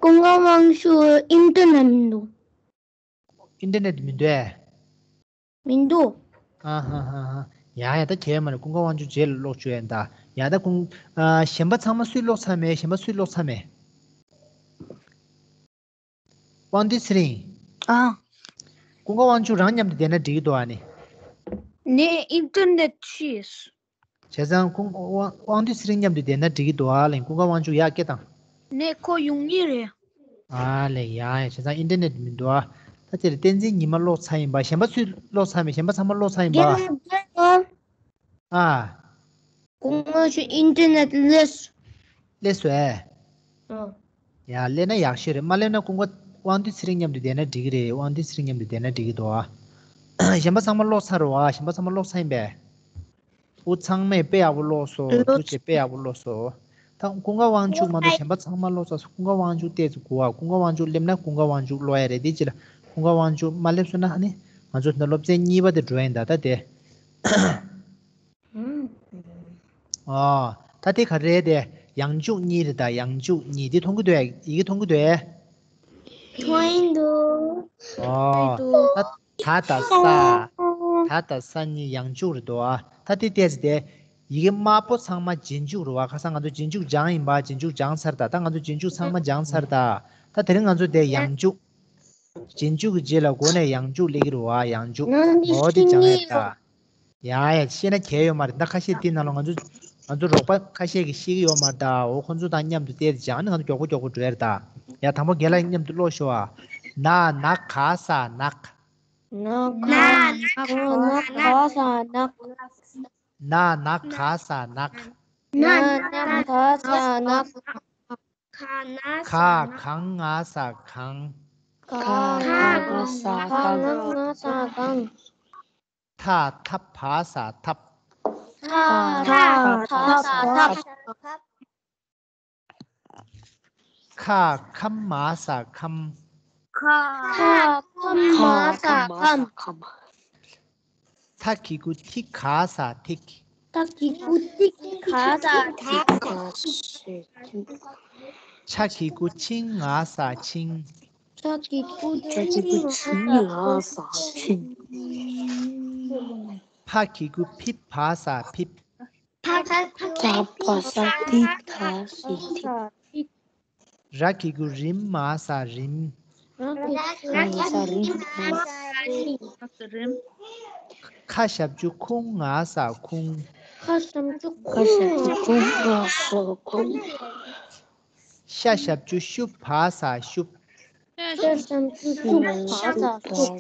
ཀུན་དགའ་དབང་ཕྱུག་ཨིན་ཊར་ནེཊ་མི་འདུག་ཨིན་ཊར་ནེཊ་མི་འདུག་ཨེ། མི་འདུག་ཨ་ཧ་ཧ་ཧ། ཡ་ཡ། ད་གལ་མ་རེད། ཀུན་དགའ་དབང་ཕྱུག་རྗེས་ལ་ཀློག་བཅུག་ཡ་ད། ཡ་ད་ཀུན། ཨ། གཞན་པ་ཚང་མ་སུས་ཀློག་ཚར་མེད། གཞན་པ་སུས་ཀློག་ཚར་མེད། དབང་འདུས་ཚེ་རིང་། ཨ། ཀུན་དགའ་དབང་ཕྱུག་རང་མཉམ་དུ་བསྡད་ན་འགྲིག་གི་འདུག་ཨ་ནི། ནས་ཨིན་ཊར་ནེཊ་ཤེས། བྱས་ཙང་ཀུན་དབང་དབང་འདུས་ཚེ་རིང་མཉམ་དུ་བསྡད་ན་འགྲིག་གི་འདུག་ཨ་ལེ། ཀུན་དགའ་དབང་ཕྱུག་ཡར་སྐད་བཏང་། ནས་ཁོ་ཡོང་ངེས་རེད། ཨ་ལེ་ཡ་ཡ། བྱས་ཙང་ཨིན་ཊར་ནེཊ་མི་འདུག་ཨ། ད་དེ་རེད། བསྟན་འཛིན་ཉི་མ་ཀློག་ཚར་ཡིན་པ། གཞན་པ་ཚོས་ཀློག་ཚར་མེད། གཞན་པ་ཚང་མ་ཀློག་ཚར་ཡིན་པ། རྒན་ལགས། ཨ། ཀུན་དགའ་ཚེ་རིང་ཨིན་ཊར་ནེཊ་སླེབས། སླེབས་སོང་ཨེ། ཨ། ཡ། སླེབས་ན་ཡག་ཤོས་རེད། མ་སླེབས་ན་ཀུན་དགའ་ དབང་འདུས་ཚེ་རིང་མཉམ་དུ་བསྡད་ན་འགྲིག་གི་རེད། དབང་འདུས་ཚེ་རིང་མཉམ་དུ་བསྡད་ན་འགྲིག་གི་འདུག་ཨ། གཞན་པ་ཚང་མ་ཀློག་ཚར་རེད་བ། གཞན་པ་ཚང་མ་ཀློག་ཚར་ཡིན་པས། འུ་ཚང་མས་དཔེ་ཡག་པོ་ཀློག་སོང་། ཐུགས་རྗེ། དཔེ་ཡག་པོ་ཀློག་སོང་། ད་ཀུན་དགའ་དབང་ཕྱུག་མ་གཏོགས་གཞན་པ་ཚང་མ་ཀློག་ཚར་སོང་། ཀུན་དགའ་དབང་ཕྱུག་ཏོག་ཙམ་སྒུག་ཨ། ཀུན་དགའ་དབང་ཕྱུག་སླེབས་ན་ཀུན་དགའ་དབང་ཕྱུག་ཀློག་ཡ་རེད། དེ་རྗེས་ལ་ཀུན་དགའ་དབང་ཕྱུག་མ་སླེབས་སོང་ན་ཨ་ནི་ང་ཚོ་ད་སློབ་ཚན་གཉིས་པ་དེ་འགྲོ་ཡིན་ད། ད་དེ། ཨོ། ད་དེ་ག་རེ་རེད་དེ། ཡང་འཇུག་གཉིས་རེད་ད། ཡང་འཇུག་གཉིས། དེ་མཐོང་གི་འདུག་ཡ། ཡི་གེ་མཐོང་གི་འདུག་ཡ། མཐོང་གི་འདུག་ཨོ། ད་ད་དང་ས། ད་དང་ས་གཉིས་ཡང་འཇུག་རེད་འདུག་ཨ། ད་དེ་ལྟས་ཟེར་དེ། ཡི་གེ་དམར་པོ་ཚང་མ་རྗེས་འཇུག་རེད་བ། ཁ་སང་ང་ཚོ་རྗེས་འཇུག་སྦྱངས་ཡིན་པ། རྗེས་འཇུག་སྦྱངས་ཚར་ད། ད་ང་ཚོ་རྗེས་འཇུག་ཚང་མ་སྦྱངས་ཚར་ད། ད་དེ་རིང་ང་ཚོ་དེ་ཡང་འཇུག་རྗེས་འཇུག་གི་རྗེས་ལ་འགོ་ནས་ཡང་འཇུག་སླེབས་ཀྱི་རེད་བ། ཡང་འཇུག་ནང་འདི་འོ་དེ་ཤེས་སྦྱང་ངེས་ཡ་ད། ཡ་ཡ། ཤེས་ན་གལ་ཡོད་མ་རེད། ད་ཁ་ཤས་དེའི་ནང་ལ་ང་ཚོ་ང་ཚོ་རོགས་པ་ཁ་ཤས་ཀྱིས་ཤེས་ཀྱི་ཡོད་མ་རེད་ད། འོ་ཁོ་ཚོ་དང་མཉམ་དུ་བལྟས་ཏེ་སྦྱང་ནས་ང་ཚོ་མགྱོགས་པོ་མགྱོགས་པོ་འགྲོ་ཡ་རེད་ད། ཡ་དང་པོ་རྒན་ལགས་མཉམ་དུ་ཀློག་ཤོག་ཨ། ན་ན་ག་ས་ནག་ན་ག་ས་ནག་ན་ན་ག་ས་ནག་ན་ན་ག་ས་ནག་ན་ན་ག་ས་ནག་ག་ག་ང་ས་གངས། ག་ག་ང་ས་གངས། ཐ་ཐ་བ་ས་ཐབས། ཐ་ཐ་བ་ས་ཐབས། ཁ་ཁ་མ་ས་ཁམས། ཁ་ཁ་མ་ས་ཁམས། ཐ་གི་གུ་ཐི་ག་ས་ཐིག་ཐ་གི་གུ་ཐི་ག་ས་ཐིག་ཆ་གི་གུ་ཆིང་ང་ས་ཆིང་། ཆ་གི་གུ་ཆིང་ང་ས་ཆིང་། ཕ་གི་གུ་ཕི་བ་ས་ཕིབ། ཕ་གི་གུ་ཕི་བ་ས་ཕིབ། ཕ་གི་གུ་ཕི་བ་ས་ཕིབ། ར་གི་གུ་རིམ་མ་ས་རིམ། ར་གི་གུ་རིམ་མ་ས་རིམ། ཁ་ཞབས་ཀྱུ་ཁུང་ང་ས་ཁུང་། ཁ་ཞབས་ཀྱུ་ཁུང་ང་ས་ཁུང་། ཤ་ཞབས་ཀྱུ་ཤུ་བ་ས་ཤུབ། ཤ་ཞབས་ཀྱུ་ཤུ་བ་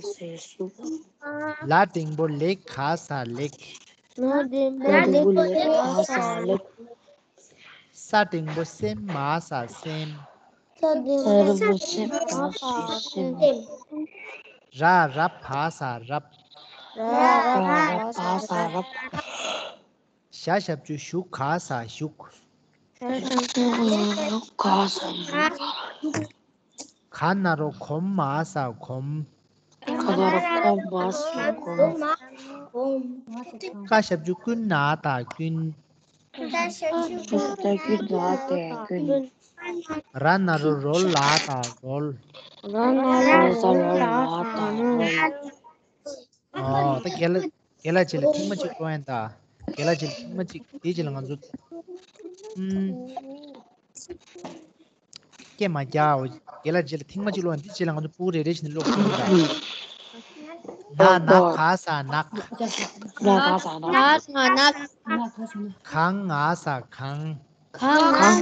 ས་ཤུབ། ལ་འགྲེང་བུ་ལེ་ག་ས་ལེགས། ལ་འགྲེང་བུ་ལེ་ག་ས་ལེགས། ས་འགྲེང་བུ་སེ་མ་ས་སེམས། ས་འགྲེང་བུ་སེ་མ་ས་སེམས། ར་ར་བ་ས་རབ། ར་ར་བ་ས་རབ། ཞ་ཞབས་ཀྱུ་ཞུ་ག་ས་ཞུགས། ཞ་ཞབས་ཀྱུ་ཞུ་ག་ས་ཞུགས། ག་ན་རོ་གོ་མ་ས་གོམ། ག་ན་རོ་གོ་མ་ས་གོམ། ཀ་ཞབས་ཀྱུ་ཀུ་ན་ད་ཀུན། ཀ་ཞབས་ཀྱུ་ཀུ་ན་ད་ཀུན། ར་ན་རོ་རོ་ལ་ད་རོལ། ར་ན་རོ་རོ་ལ་ད་རོལ། ཨོ། ད་རྒན་ལགས་རྒན་ལགས་རྗེས་ལ་ཐེངས་མ་གཅིག་ཀློག་ཡིན་ད། རྒན་ལགས་རྗེས་ལ་ཐེངས་མ་གཅིག་དེའི་རྗེས་ལ་ང་ཚོ། ཨུམ། སྐད་མ་རྒྱག་འོ། རྒན་ལགས་རྗེས་ལ་ཐེངས་མ་གཅིག་ཀློག་ཡིན། དེའི་རྗེས་ལ་ང་ཚོ་སྤུ་གུ་རེ་རེ་བཞིན་ཀློག་ཐུབ་ཡིན་ད། ན་ན་ག་ས་ནག་ན་ག་ས་ནག་ག་ང་ས་གང་། ག་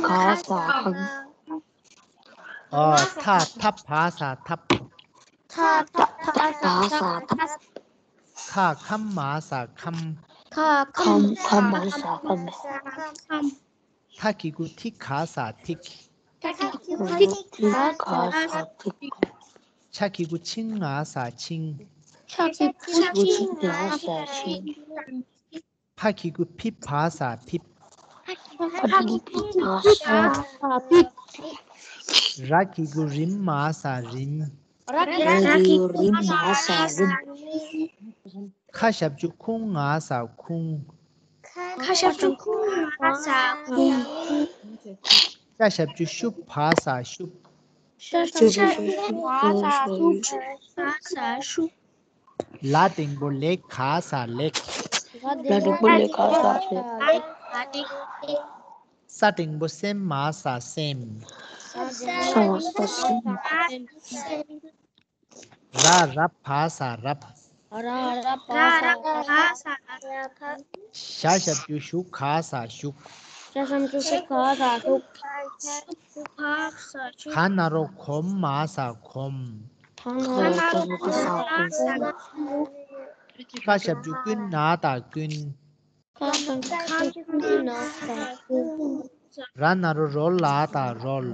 ང་ས་གང་། ཨོ། ཐ་ཐ་བ་ས་ཐབ། ཐ་ཐ་བ་ས་ཐབ། ཁ་ཁ་མ་ས་ཁམས། ཁ་ཁ་མ་ས་ཁམས། ཐ་གི་གུ་ཐི་ག་ས་ཐིག་ཐ་གི་གུ་ཐི་ག་ས་ཐིག་ཆ་གི་གུ་ཆིང་ང་ས་ཆིང་། ཆ་གི་གུ་ཆིང་ང་ས་ཆིང་། ཕ་གི་གུ་ཕི་བ་ས་ཕིབ། ཕ་གི་གུ་ཕི་བ་ས་ཕིབ། ར་གི་གུ་རིམ་མ་ས་རིམ། ར་གི་གུ་རིམ་མ་ས་རིམ། ཁ་ཞབས་ཀྱུ་ཁུང་ང་ས་ཁུང་། ཁ་ཞབས་ཀྱུ་ཁུང་ང་ས་ཁུང་། ཤ་ཞབས་ཀྱུ་ཤུ་བ་ས་ཤུབ། ཤ་ཞབས་ཀྱུ་ཤུ་བ་ས་ཤུབ། ལ་འགྲེང་བུ་ལེ་ག་ས་ལེགས། ལ་འགྲེང་བུ་ལེ་ག་ས་ལེགས། ས་འགྲེང་བུ་སེ་མ་ས་སེམས། ས་འགྲེང་བུ་སེ་མ་ས་སེམས། ར་ར་བ་ས་རབ། ར་ར་བ་ས་རབ། ཞ་ཞབས་ཀྱུ་ཞུ་ག་ས་ཞུགས། ཞ་ཞབས་ཀྱུ་ཞུ་ག་ས་ཞུགས། ག་ན་རོ་གོ་མ་ས་གོམ། ག་ན་རོ་གོ་མ་ས་གོམ། ཀ་ཞབས་ཀྱུ་ཀུ་ན་ད་ཀུན། ཀ་ཞབས་ཀྱུ་ཀུ་ན་ད་ཀུན། ར་ན་རོ་རོལ་ལ་དང་རོལ།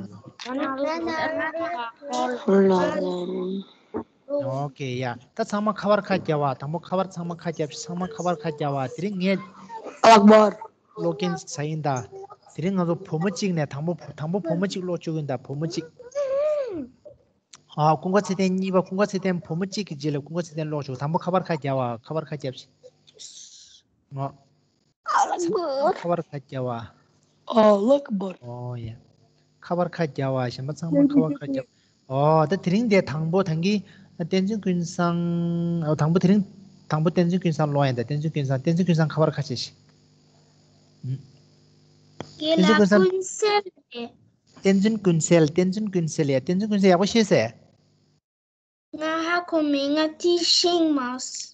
ཨོ་ཀེ་ཡ། ད་ཚང་མ་ཁ་པར་ཁ་རྒྱབ་བ། དང་པོ་ཁ་པར་ཚང་མ་ཁ་རྒྱབ། ཚང་མ་ཁ་པར་ཁ་རྒྱབ་བ། དེ་རིང་ངས་ཨ་ལག་བར་ཀློག་མཁན་ཟ་ཡིན་ད། དེ་རིང་ང་ཚོ་བུ་མོ་གཅིག་ནས། དང་པོ་བུ་དང་པོ་བུ་མོ་གཅིག་ཀློག་བཅུག་གིན་ད། བུ་མོ་གཅིག་ཨ། ཀུན་དགའ་ཚེ་བརྟན་གཉིས་པ། ཀུན་དགའ་ཚེ་བརྟན་བུ་མོ་གཅིག་གི་རྗེས་ལ་ཀུན་དགའ་ཚེ་བརྟན་ཀློག་བཅུག་དང་པོ་ཁ་པར་ཁ་རྒྱབ་བ། ཁ་པར་ཁ་རྒྱབ་ཤིག་ཨ་ལག་བར། ཁ་པར་ཁ་རྒྱབ་བ། ཨ་ལག་བར། ཨོ་ཡ། ཁ་པར་ཁ་རྒྱབ་བ། གཞན་པ་ཚང་མ་ཁ་པར་ཁ་རྒྱབ། ཨོ་ད་དེ་རིང་དེ་དང་པོ་ད་གིན་བསྟན་འཛིན་ཀུན་བཟང་། ཨོ་དང་པོ་དེ་རིང་དང་པོ་བསྟན་འཛིན་ཀུན་བཟང་ཀློག་ཡིན་ད། བསྟན་འཛིན་ཀུན་བཟང་། བསྟན་འཛིན་ཀུན་བཟང་ཁ་པར་ཁ་བྱེད་ཤིག་ཨུམ། བསྟན་འཛིན་ཀུན་བཟང་། ཀུན་གསལ་རེད། བསྟན་འཛིན་ཀུན་གསལ། བསྟན་འཛིན་ཀུན་གསལ་ཡ། བསྟན་འཛིན་ཀུན་གསལ་ཡག་པོ་ཤེས་ཟེར། ང་ཧ་གོ་མེད། ང་དེ་ཤེས་མ་སོང་།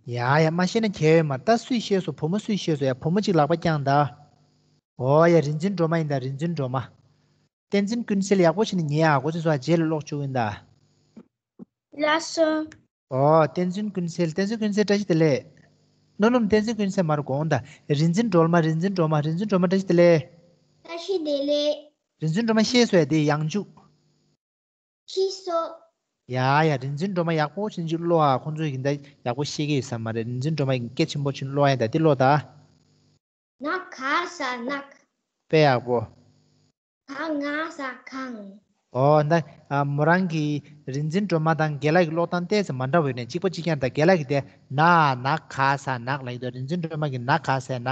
ཡ་ཡ། མ་ཤེས་ན་གལ་ཡོད་མ། ད་སུས་ཤེས་སོང་། བུ་མོ་སུས་ཤེས་སོང་ཡ། བུ་མོ་གཅིག་ལག་པ་བརྐྱངས་ད། ཨོ་ཡ། རིག་འཛིན་སྒྲོལ་མ་ཡིན་ད། རིག་འཛིན་སྒྲོལ་མ། བསྟན་འཛིན་ཀུན་གསལ་ཡག་པོ་བྱས་ནས་ཉན་ཨ། གོ་ཚོད་སོང་། རྗེས་ལ་ཀློག་བཅུག་ཡིན་ད། ལགས་སོ། ཨོ་བསྟན་འཛིན་ཀུན་གསལ། བསྟན་འཛིན་ཀུན་གསལ་བཀྲ་ཤིས་བདེ་ལེགས། ནོ་ནོ། བསྟན་འཛིན་ཀུན་གསལ་མ་རེད། དགོངས་དག། རིག་འཛིན་སྒྲོལ་མ། རིག་འཛིན་སྒྲོལ་མ། རིག་འཛིན་སྒྲོལ་མ་བཀྲ་ཤིས་བདེ་ལེགས། བཀྲ་ཤིས་བདེ་ལེགས། རིག་འཛིན་སྒྲོལ་མ་ཤེས་སོང་ཡ། དེ་ཡང་འཇུག་ཤེས་སོང་། ཡ་ཡ། རིག་འཛིན་སྒྲོལ་མ་ཡག་པོ་བྱས་ནས་ཅིག་ཀློག་ཨ། ཁོང་ཚོས་ཀྱིས་ད་ཡག་པོ་ཤེས་ཀྱི་ཡོད་ས་མ་རེད། རིག་འཛིན་སྒྲོལ་མ་ཡིས་སྐད་ཆེན་པོ་བྱས་ནས་ཀློག་ཡ་ད། དེ་ཀློག་ད། ན་ག་ས་ནག་དཔེ་ཡག་པོ། ག་ང་ས་གང་། ཨོ་ད། ཨ། མོ་རང་གིས་རིག་འཛིན་སྒྲོལ་མ་དང་རྒན་ལགས་ཀྱི་ཀློག་སྟངས་ཏོག་ཙམ་མ་འདྲ་བ་ཡོད་ནའི་གཅིག་པ་གཅིག་རྐྱང་། ད་རྒན་ལགས་ཀྱིས་དེ་ན་ན་ག་ས་ནག་ལབ་ཀྱི་འདུག་རིག་འཛིན་སྒྲོལ་མ་གིས་ན་ག་ས་ནག་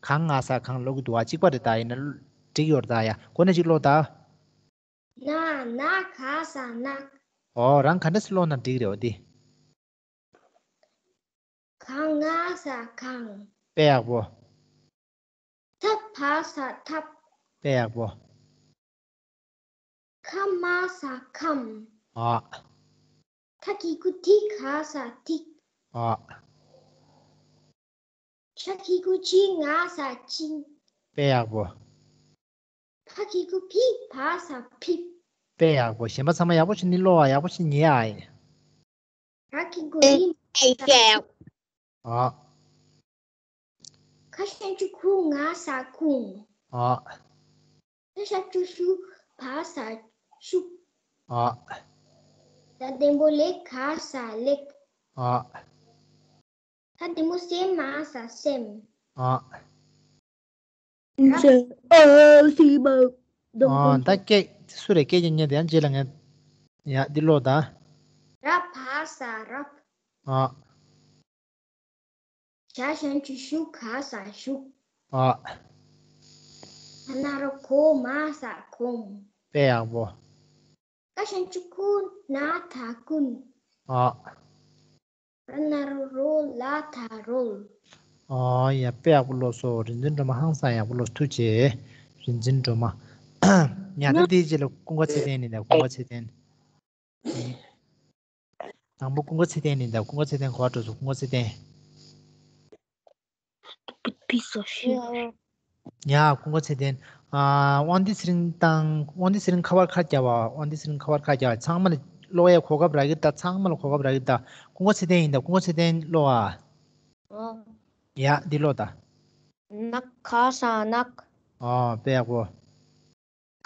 ག་ང་ས་གང་ལབ་ཀྱི་འདུག་བ། གཅིག་པ་རེད་ད། ཡིན་ན་འགྲིག་ཡོད་རེད་ད། ཡ། གོ་ནས་ཅིག་ཀློག་ད། ན་ན་ག་ས་ནག་ཨོ་རང་ག་འདྲ་སེ་ཀློག་ན་འགྲིག་རེད་བ་དེ། ག་ང་ས་གང་། དཔེ་ཡག་པོ། ཐ་བ་ས་ཐབས། དཔེ་ཡག་པོ། ཁ་མ་ས་ཁམས། ཨ། ཐ་གི་གུ་ཐི་ག་ས་ཐིག་ཨ། ཤ་གི་གུ་ཆི་ང་ས་ཆིང་། དཔེ་ཡག་པོ། ཕ་གི་གུ་ཕི་བ་ས་ཕིབ། དཔེ་ཡག་པོ། གཞན་པ་ཚང་མ་ཡག་པོ་བྱས་ནས་ཀློག་ཨ། ཡག་པོ་བྱས་ནས་ཉན་ཨ། ར་གི་གུ་རི་མ་ས་རི། ཨ། ཁ་ཞབས་ཀྱུ་ཁུ་ང་ས་ཁུང་། ཨ། ཤ་ཞབས་ཀྱུ་ཤུ་བ་ས་ཤུག་ཨ། ད་ལྡན་པོ་ལེ་ག་ས་ལེགས། ཨ། ད་ལྡན་པོ་སེ་མ་ས་སེམས། ཨ། ཨ་སི་མ། ཨ། ད་སྐད་སུ་རེད། སྐད་ཀྱི་ཉན་དེ་ཡང་རྗེས་ལ་ངས། ཡ། འདི་ཀློག་ད། ར་བ་ས་རབ། ཨ། ཞ་ཞབས་ཀྱུ་ཞུ་ག་ས་ཞུགས། ཨ། ན་རོ་གོ་མ་ས་གོམ། དཔེ་ཡག་པོ། ཀ་ཞབས་ཀྱུ་ཀུ་ན་ད་ཀུན། ཨ། ར་ན་རོ་རོ་ལ་ད་རོལ། ཨ་ཡ། དཔེ་ཡག་པོ་ཀློག་སོང་། རིག་འཛིན་སྒྲོལ་མ་ཧང་སང་ཡག་པོ་ཀློག་སོང་། ཐུགས་རྗེ་ཆེ། རིག་འཛིན་སྒྲོལ་མ། ཡ། ད་དེའི་རྗེས་ལ་ཀུན་དགའ་ཚེ་བརྟན་ཡིན་ད། ཀུན་དགའ་ཚེ་བརྟན། དང་པོ་ཀུན་དགའ་ཚེ་བརྟན་ཡིན་ད། ཀུན་དགའ་ཚེ་བརྟན་ག་པར་འགྲོ་སོང་། ཀུན་དགའ་ཚེ་བརྟན། Piece of shit. ཡ། ཀུན་དགའ་ཚེ་བརྟན། ཨ། དབང་འདུས་ཚེ་རིང་དང་། དབང་འདུས་ཚེ་རིང་ཁ་པར་ཁ་རྒྱབ་པ། དབང་འདུས་ཚེ་རིང་ཁ་པར་ཁ་རྒྱབ་པ། ཚང་མ་ལ་ཀློག་ཡ་གོ་སྐབས་རག་གི་ད། ཚང་མ་ལ་གོ་སྐབས་རག་གི་ད། ཀུན་དགའ་ཚེ་བརྟན་ཡིན་ད། ཀུན་དགའ་ཚེ་བརྟན་ཀློག་ཨ། ཨོ། ཡ། འདི་ཀློག་ད། ན་ག་ས་ནག་ཨོ། དཔེ་ཡག་པོ།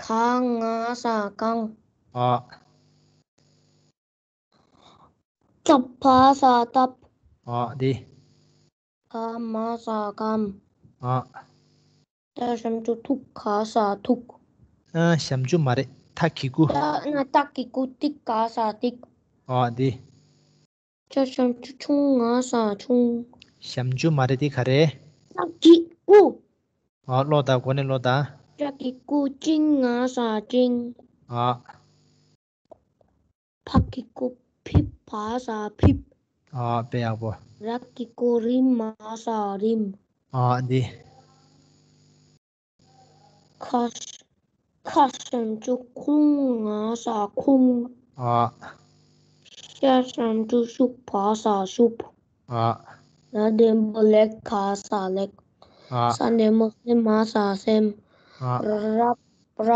ག་ང་ས་གང་། ཨོ། ཐ་བ་ས་ཐབ། ཨོ། འདི། ག་མ་ས་གམ། ཨོ། ཏ་ཞབས་ཀྱུ་ཐུ་ག་ས་ཐུག་ཨ། ཞབས་ཀྱུ་མ་རེད། ཐ་གི་གུ། ཏ་ན་ཏ་གི་གུ་ཏི་ག་ས་ཏིག་ཨོ། འདི། ཅ་ཞབས་ཀྱུ་ཆུང་ང་ས་ཆུང་། ཞབས་ཀྱུ་མ་རེད། དེ་ག་རེད། ཏ་གི་གུ། ཨོ། ཀློག་ད། གོ་ནས་ཀློག་ད། ཅ་གི་གུ་ཅིང་ང་ས་ཅིང་། ཨོ། ཕ་གི་གུ་ཕི་བ་ས་ཕིབ། ཨོ། དཔེ་ཡག་པོ། ར་གི་གུ་རི་མ་ས་རིམ། ཨོ། འདི། ཁ་ཁ་ཞབས་ཀྱུ་ཁུང་ང་ས་ཁུང་། ཨོ། ཤ་ཞབས་ཀྱུ་ཤུ་བ་ས་ཤུབ། ཨོ། ལ་ལྡན་པོ་ལེ་ག་ས་ལེགས། ཨོ། ས་ལྡན་པོ་སེ་མ་ས་སེམས། ཨོ། ར་ར་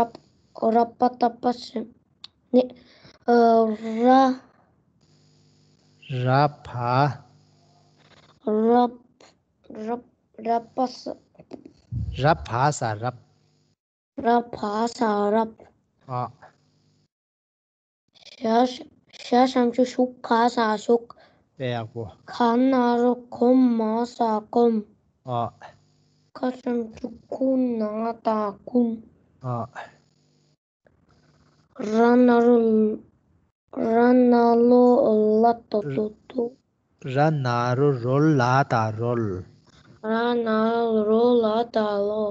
ར་པ་ཏ་པ་སེམས། ནི། ཨ། ར། ར་བ། ར་ར་ར་པ་ས། ར་བ་ས་རབ། ར་བ་ས་རབ། ཨ། ཞ་ཞབས་ཀྱུ་ཞུ་ག་ས་ཞུགས། དཔེ་ཡག་པོ། ག་ན་རོ་གོ་མ་ས་གོམ། ཨ། ཁ་ཞབས་ཀྱུ་ཁུ་ན་ད་ཁུམ། ཨ། ར་ན་རོ་ར་ན་ལོ་ལ་ཏོ་ཏོ་ཏོ། ར་ན་རོ་རོ་ལ་ད་རོལ། ར་ན་རོ་རོ་ལ་ད་ལོ།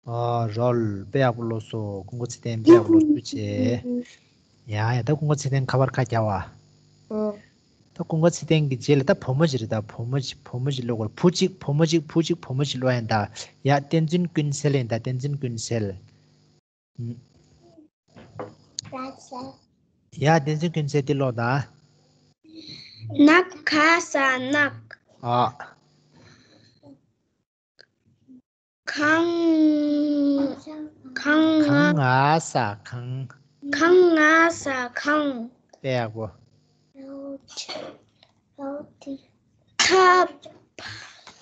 ཨ། རོལ། དཔེ་ཡག་པོ་ཀློག་སོང་། ཀུན་དགའ་ཚེ་བརྟན་དཔེ་ཡག་པོ་ཀློག་སོང་བྱས། ཡ་ཡ། ད་ཀུན་དགའ་ཚེ་བརྟན་ཁ་པར་ཁ་རྒྱག་པ། ཨ། ད་ཀུན་དགའ་ཚེ་བརྟན་གྱི་རྗེས་ལ་ད་བུ་མོ་ཅིག་རེད། ད་བུ་མོ་ཅིག་བུ་མོ་ཅིག་ཀློག་དགོས། བུ་གཅིག་བུ་མོ་གཅིག་བུ་གཅིག་བུ་མོ་ཅིག་ཀློག་ཡིན་ད། ཡ། བསྟན་འཛིན་ཀུན་གསལ་ཡིན་ད། བསྟན་འཛིན་ཀུན་གསལ། ཡ། བསྟན་འཛིན་ཀུན་གསལ་དེ་ཀློག་དང་། ན་ག་ས་ནག། ཨ། ག་ག་ང་ས་གང་། ག་ང་ས་གང་། དཔེ་ཡག་པོ། ཐ་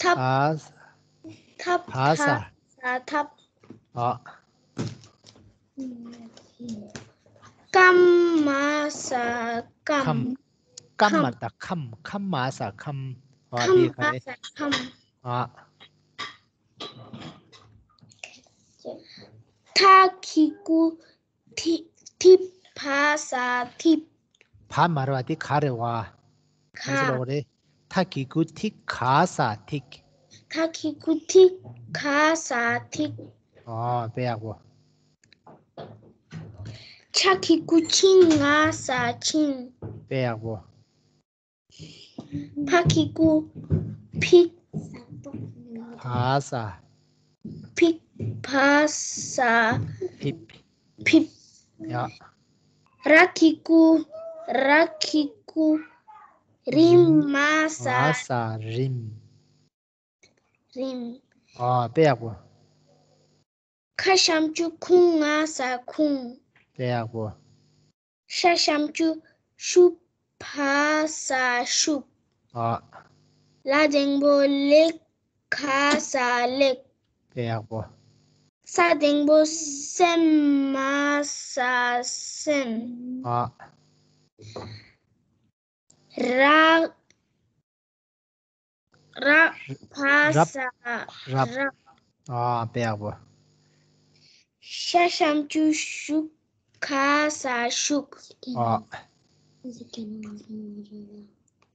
ཐ་བ་ཐ་བ་ས་ས་ཐབ། ཨ། ཀ་མ་ས་ཀམ། ཁམ། ཀམ་མ་རེད་ད། ཁམ། ཁམ་མ་ས་ཁམ། ཨ། ཁམ་དེ་ག་མ་རེད། ས་ཁམ། ཨ། ཐ་གི་གུ་ཐི་ཐི་བ་ས་ཐིབ། བ་མ་རེད་པ། དེ་ག་རེད་པ། ག་ག་ཚོད་ལོག་རེད། ཐ་གི་གུ་ཐི་ག་ས་ཐིག། ཐ་གི་གུ་ཐི་ག་ས་ཐིག། ཨོ། དཔེ་ཡག་པོ། ཆ་གི་གུ་ཆི་ང་ས་ཆིང་། དཔེ་ཡག་པོ། ཕ་གི་གུ་ཕི་བ་ས་ཕིག། བ་ས་ཕིབ། ཕིབ། ཡ། ར་གི་གུ་ར་གི་གུ་རི་མ་ས་མ་ས་རིམ། རིམ། ཨ། དཔེ་ཡག་པོ། ཁ་ཞབས་ཀྱུ་ཁུ་ང་ས་ཁུང་། དཔེ་ཡག་པོ། ཤ་ཞབས་ཀྱུ་ཤུ་བ་ས་ཤུབ། ཨ། ལ་འགྲེང་བུ་ལེ་ག་ས་ལེགས། དཔེ་ཡག་པོ། ས་འགྲེང་བུ་སེ་མ་ས་སེམས། ཨ། ར་ར་བ་ས་རབ། རབ། ཨ། དཔེ་ཡག་པོ། ཤ་ཞབས་ཀྱུ་ཤུ་ག་ས་ཤུགས། ཨ།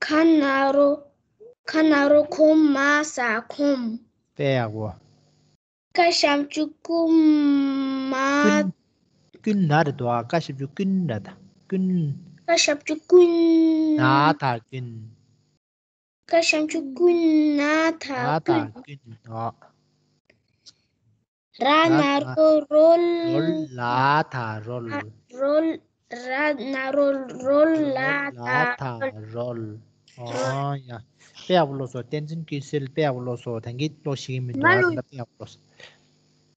ཁ་ན་རོ་ཁ་ན་རོ་ཁོ་མ་ས་ཁོམ། དཔེ་ཡག་པོ། ཀ་ཞབས་ཀྱུ་ཀུ་མ། ཀུན། ཀུན་ན་རེད་དོ། ཨ། ཀ་ཞབས་ཀྱུ་ཀུན་རེད་ད། ཀུན། ཀ་ཞབས་ཀྱུ་ཀུན། ན་ད་ཀུན། ཀ་ཞབས་ཀྱུ་ཀུན་ན་ད་ན་ད་ཀུན། ཀུན། ཨ། ར་ན་རོ་རོལ། རོལ་ལ་ད་རོལ། རོལ། ར་ན་རོ་རོལ་ལ་ད་རོལ། ཨོ་ཡ། དཔེ་ཡག་པོ་ཀློག་སོང་། བསྟན་འཛིན་ཀུན་གསལ་དཔེ་ཡག་པོ་ཀློག་སོང་། ད་གིན་ཀློག་ཤེས་ཀྱི་མི་འདུག་ང་ལོ། ད་དཔེ་ཡག་པོ་ཀློག་སོང་།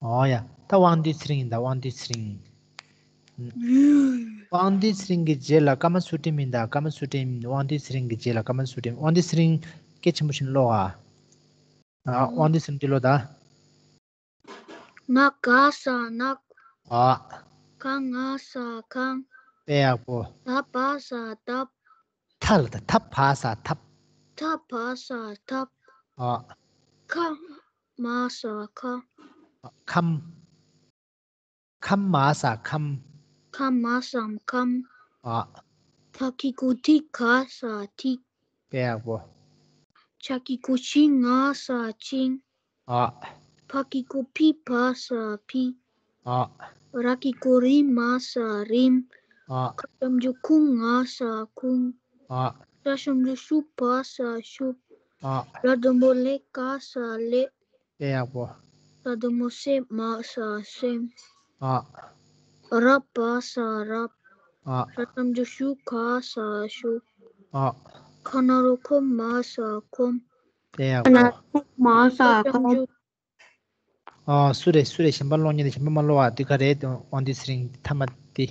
ཨོ་ཡ། ད་དབང་འདུས་ཚེ་རིང་ད། དབང་འདུས་ཚེ་རིང་། དབང་འདུས་ཚེ་རིང་གི་རྗེས་ལ་ཀ་མ་སུ་ཏྲི་མི་ད། ཀ་མ་སུ་ཏྲི། དབང་འདུས་ཚེ་རིང་གི་རྗེས་ལ་ཀ་མ་སུ་ཏྲི། དབང་འདུས་ཚེ་རིང་སྐད་ཆེན་པོ་བྱས་ནས་ཀློག་ཨ། ཨ། དབང་འདུས་ཚེ་རིང་འདི་ཀློག་ད། ན་ག་ས་ནག། ཨ། ག་ང་ས་གང་། དཔེ་ཡག་པོ། ད་བ་ས་དབ། ཐ་ལ་ད། ཐ་བ་ས་ཐབ། ཐ་བ་ས་ཐབ། ཨ། ཁ་མ་ས་ཁ། ཁམ། ཁམ་མ་ས་ཁམ། ཁ་མ་ས་ཁམ། ཨ། ཐ་གི་གུ་ཐི་ག་ས་ཐིག། དཔེ་ཡག་པོ། ཆ་གི་གུ་ཆི་ང་ས་ཆིང་། ཨ། ཕ་གི་གུ་ཕི་བ་ས་ཕིག། ཨ། ར་གི་གུ་རི་མ་ས་རིམ། ཨ། ཁ་ཞབས་ཀྱུ་ཁུ་ང་ས་ཁུང་། ཨ། ཤ་ཞབས་ཀྱུ་ཤུ་བ་ས་ཤུབ། ཨ། ལ་འགྲེང་བུ་ལེ་ག་ས་ལེགས། དཔེ་ཡག་པོ། ས་འགྲེང་བུ་སེ་མ་ས་སེམས། ཨ། ར་བ་ས་རབ། ཨ། ཤ་ཞབས་ཀྱུ་ཤུ་ག་ས་ཤུགས། ཨ། ཁ་ན་རོ་ཁོ་མ་ས་ཁོམ། དཔེ་ཡག་པོ། ཁོ་མ་ས་ཁོམ། ཨ། སུ་རེད། སུ་རེད། གཞན་པ་ཀློག་མཁན་དེ། གཞན་པ་མ་ཀློག་ཨ། དེ་ག་རེད། དབང་འདུས་ཚེ་རིང་མཐའ་མ་དེ།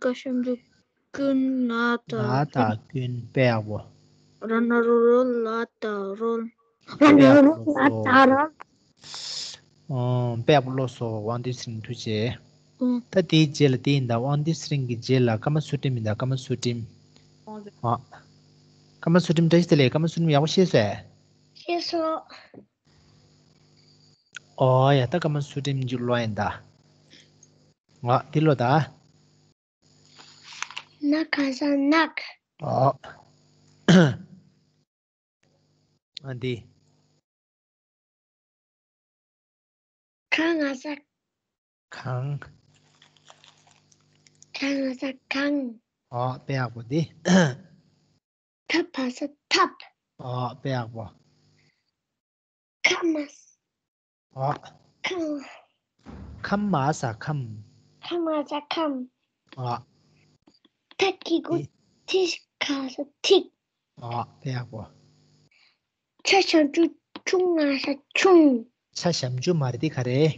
ཀ་ཞབས་ཀྱུ་ཀུན་ན་ད་ན་ད་ཀུན། ཀུན། དཔེ་ཡག་པོ། ར་ན་རོ་རོ་ལ་ད་རོལ། དཔེ་ཡག་པོ་ལོ་སོ། ཨོ། དཔེ་ཡག་པོ་ལོ་སོ་དབང་འདུས་ཚེ་རིང་ཐུགས་རྗེ་ཆེ། ད་དེའི་རྗེས་ལ་དེ་ཡིན་ད། དབང་འདུས་ཚེ་རིང་གི་རྗེས་ལ་ཀ་མ་སུ་ཏྲི་མི་ད། ཀ་མ་སུ་ཏྲི་མི། ཨ། ཀ་མ་སུ་ཏྲི་མི་བཀྲ་ཤིས་བདེ་ལེགས། ཀ་མ་སུ་ཏྲི་མི་ཡག་པོ་ཤེས་སོང་། ཤེས་སོང་། ཨོ་ཡ། ད་ཀ་མ་སུ་ཏྲི་མི་མཇུག་ཀློག་ཡིན་ད། ཨ། འདི་ཀློག་ད། ན་ག་ས་ནག་ཨོ། ཨ་འདི། ག་ང་ས་གང་། ག་ང་ས་གང་། ཨོ། དཔེ་ཡག་པོ་འདི། ཐ་བ་ས་ཐབ། ཨོ། དཔེ་ཡག་པོ། ཁ་མ་ས་ཨོ། ཁམ། ཁམ་མ་ས་ཁམ། ཁམ་མ་ས་ཁམ། ཨོ། ཐ་གི་གུ་ཐི་ག་ས་ཐིག་ཨོ། དཔེ་ཡག་པོ། ཆ་ཞབས་ཀྱུ་ཆུ་ང་ས་ཆུང་། ཆ་ཞབས་ཀྱུ་མ་རེད་དེ་ག་རེད།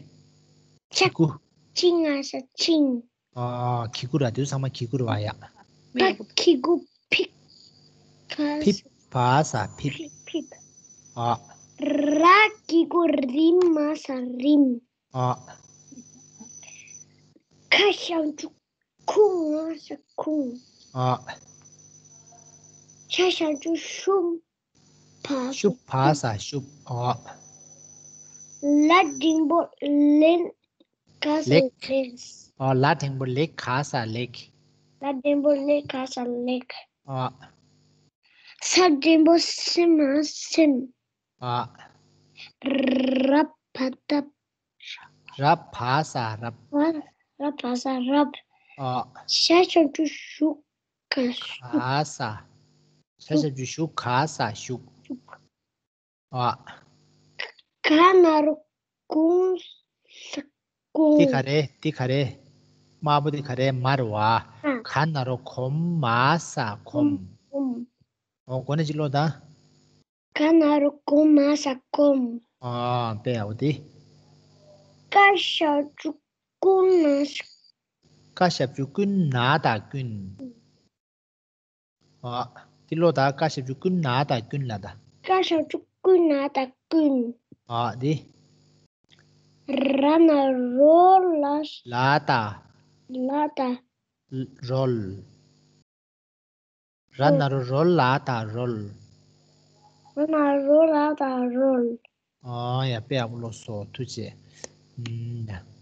ཆ་གི་གུ། ཆི་ང་ས་ཆིང་། ཨོ། གི་གུ་ར་དུས་ཚང་མ་གི་གུ་ར་བ་ཡ། ཕ་གི་གུ་ཕིག་ཕིབ་བ་ས་ཕིབ། ཕིབ་ཕིབ། ཨོ། ར་གི་གུ་རི་མ་ས་རིམ། ཨོ། ཁ་ཞབས་ཀྱུ་ཁུ་ང་ས་ཁུང་། ཨོ། ཆ་ཞབས་ཀྱུ་ཤུ་བ་ཤུ་བ་ས་ཤུབ། ཨོ། ལ་འགྲེང་བུ་ལེ་ག་ས་ལེགས། ལེགས། ཨོ། ལ་འགྲེང་བུ་ལེ་ག་ས་ལེགས། ལ་འགྲེང་བུ་ལེ་ག་ས་ལེགས། ཨོ། ས་འགྲེང་བུ་སི་མ་སིམ། ཨོ། ར་བ་ད། ར་བ་ས་རབ། ར་བ་ས་རབ། ཨོ། ཤ་ཞབས་ཀྱུ་ཤུ་ག་ཤུག་ག་ས། ཤ་ཞབས་ཀྱུ་ཤུ་ག་ས་ཤུག་ཨོ། ག་ན་རོ་གུང་ས་གུང་། དེ་ག་རེ། དེ་ག་རེ། དམར་པོ་དེ་ག་རེ། མ་རེད་བ། ཨ། ག་ན་རོ་གོ་མ་ས་གོམ། གོམ། ཨོ། གོ་ནས་ཅི་ལོ་ད། ག་ན་རོ་གོ་མ་ས་གོམ། ཨ། དཔེ་ཡག་པོ་དེ། ཀ་ཞབས་ཀྱུ་ཀུ་ན་ས། ཀ་ཞབས་ཀྱུ་ཀུ་ན་ད་ཀུན། ཨ། དེ་ལོ་ད། ཀ་ཞབས་ཀྱུ་ཀུ་ན་ད་ཀུན་ལ་ད། ཀ་ཞབས་ཀྱུ་ཀུ་ན་ད་ཀུན། ཨ། དེ། ར་ན་རོ་ལ། ལ་ད། ལ་ད། རོལ། ར་ན་རོ་རོ་ལ་ད་རོལ། ར་ན་རོ་ལ་ད་རོལ། ཨ་ཡ། དཔེ་ཡག་པོ་ལོ་སོ། ཐུགས་རྗེ་ཆེ། ཨུམ།